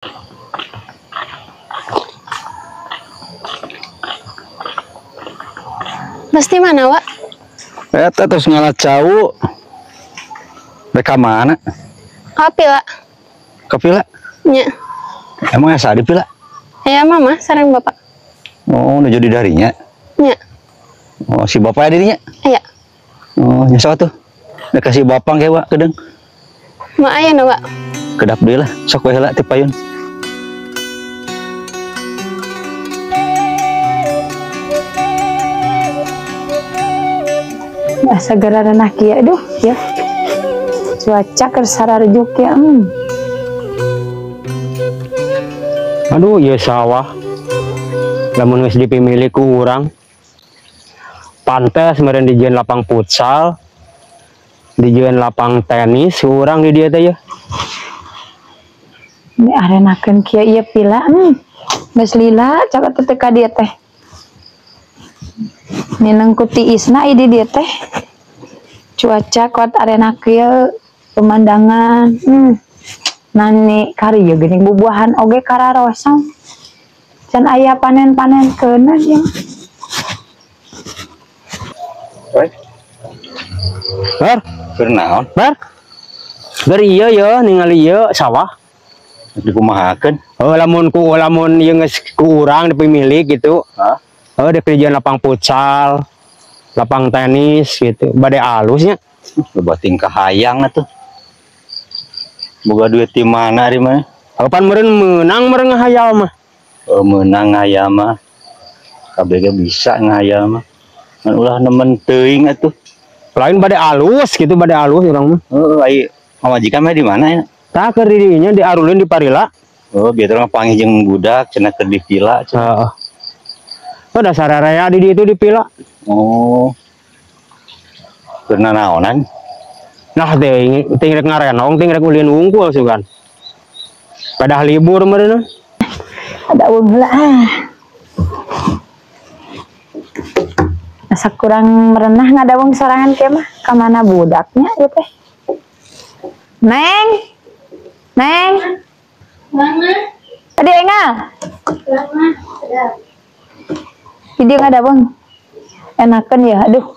Pasti mana, Wak? Eta terus ngalah cau. Mereka mana? Kapila. Kapila? Nya. Emang asa di pila? Ya mama, sareng bapak. Oh, udah jadi darinya? Nya. Oh, si bapak dirinya? Iya. Oh, nyesel tuh. Udah kasih bapak kayak Wak, kedeng. Ma aya na, Wak. Kedap deui lah, sok we heula ti payun. Asa gararanah kieu aduh ya. Cuaca keur sararejuk ya. Aduh, ieu sawah. Lamun geus dipimilih ku urang. Pantes meureun dijieun lapang futsal, dijieun lapang tenis ku urang di dieu teh ya. Ini arenakeun kieu ieu pila. Geus lila caket teh ka dieu teh. Nineng ku tiisna di dieu teh. Cuaca kuat arena kieu pemandangan. Nani kari ya geuning bubuahan oge kararosong. Can aya panen-panen keuna ieu. Oi. Bar, keur naon? Bar. Bar ieu ya ningali ieu sawah. Dikumahakeun? Oh, lamun ku lamun ieu geus ku urang dipimilik gitu. Hah? Oh, dipijieun lapang futsal, lapang tenis gitu. Bade alusnya. Loba tingkah hayang atuh. Boga duit di mana di mana? Kapan meureun meunang meureun ngahayal mah? Oh, meunang ngahayal mah. Kabeh ge bisa ngahayal mah. Ngan ulah nemen teuing atuh. Lain bade alus gitu, bade alus urang mah. Heeh, ai pamajikan mah di mana ya? Tah keur di dinya di arulin di Parila. Oh, bieu teh panggih jeung budak cenah keur di vila cenah. Heeh. Oh, dasar area di dieu di vila. Oh. Keur nanaonan? Nah, ting rek ngarenong, ting rek ulin wungkul sugan. Padah libur meureun. Ada uang heula ah. Asa kurang merenah ngadaweng sorangan kieu mah. Ka mana budaknya ieu teh? Neng. Neng. Mana? Tadi engal. Lama, sedap. Jadi ngadaweng. Enakeun ya, aduh.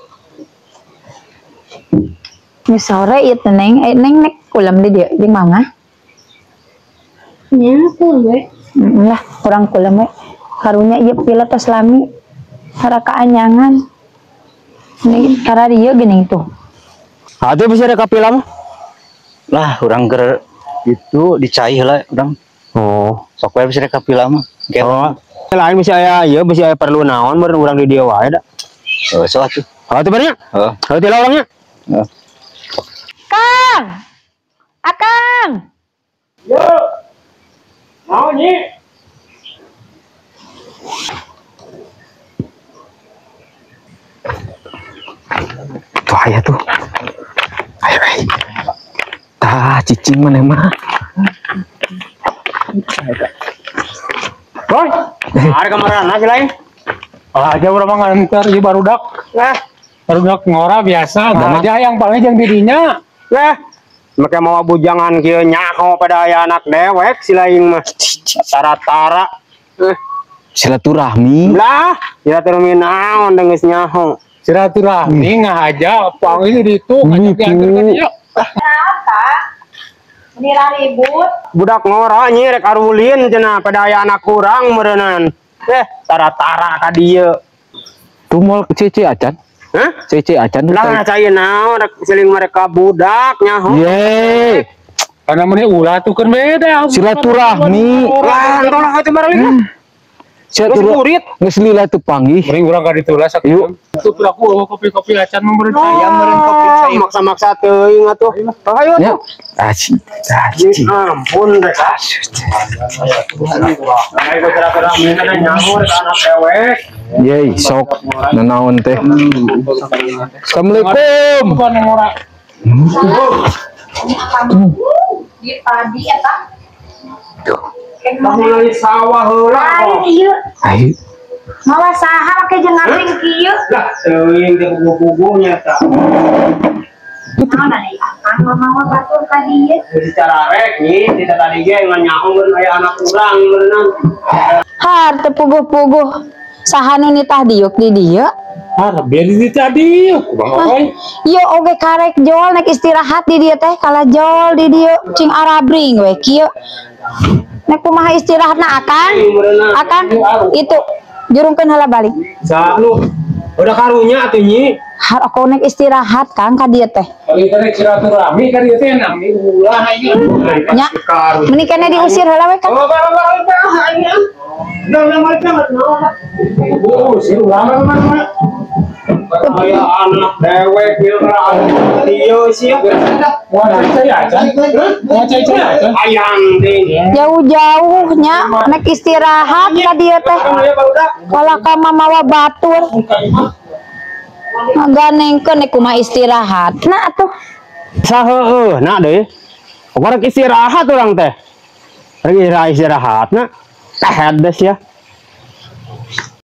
Ini sore ieu teh Neng, Neng nek kulem di dieu jeung mama. Nya kulem we. Lah, kurang kulem we. Karunya ieu pila tos lami. Tara kaanyangan. Ini tara dieu geuning tuh. Atuh bisa ada kapila mah. Lah, urang keur itu dicai heula urang. Oh, sok we bisa ada kapila mah. Oh. Lain bisa aya ieu bisa aya perlu naon meureun urang di dieu wae da. Oh, sok atuh. Atuh barenya. Heeh. Atuh lah urangnya. Heeh. Kang. Akang. Yo. Naon nyi? Tuh aya tuh. Ayo, ayo. Tah, cicing mana mah. Boy, ada kamarana sih lain. Ah, aja urang mah nganter ieu barudak. Lah, barudak ngora biasa, aja yang paling jeung dirinya. Lah, make mawa bujangan kieu nyaho pada aya anak dewek si lain mah. Tara-tara. Silaturahmi. Lah, silaturahmi naon geus nyaho. Silaturahmi ngahaja panggil di ditu ngajak diantar ka dieu. Naon tah? Meni ribut. Budak ngora nyi rek arulin cenah pada aya anak kurang meureunnan. Tara-tara ka dieu. Tumol cece acan. Hah? Cece acan. Lah cai naon rek siling mereka budak nyaho. Ye. Karena meni ulah tuh kan beda. Silaturahmi. Lah, tolong atuh bareng. Silaturahmi. Geus lila teu panggih. Mending urang ka ditu lah sakitu. Tuh piraku kopi-kopi acan mah meureun saya meureun kopi cai. Maksa-maksa teuing atuh. Ayo atuh. Ah, cicing. Ampun rek. Ayo silaturahmi na nyaho rek anak dewek. Yeay, sok nanaon teh. Assalamualaikum. Di padi eta. Mulai sawah heula. Ieu. Ayo. Mawa saha make jeung ngaring kieu? Lah, teuing teh puguh-puguhnya eta. Naon deui akang? Kang mamawa batur ka dieu. Secara rek nih, tidak tadi ge ngan nyaho meureun aya anak urang meureunna. Har teu puguh-puguh. Saha nu nitah diuk di dieu? Ah, biar di tadi, kumaha euy. Ieu oge karek jol nek istirahat di dieu teh kalah jol di dieu cing arabring we kieu. Nek kumaha istirahatna, Akang? Akang itu jurungkeun heula balik. Sa lu udah karunya atuh, Nyi. Har aku nek istirahat, Kang, ka dieu teh. Kali tadi silaturahmi kan ieu teh nami ulah ieu. Nya, mending keneh diusir heula we, Kang. Oh, barang barang barang ini. Udah udah balik banget. Oh, sih ulah mah mah. Aya anak dewek ieu ieu sih. Mau cai aja. Mau cai cai aja. Ayang ding. Jauh-jauh nya nek istirahat ka dieu teh. Kalah ka mamawa batur. Ngaganengkeun nek kumaha istirahat. Nah atuh. Saheueuh na deui. Rek istirahat urang teh. Rek istirahat na. Tehed des ya.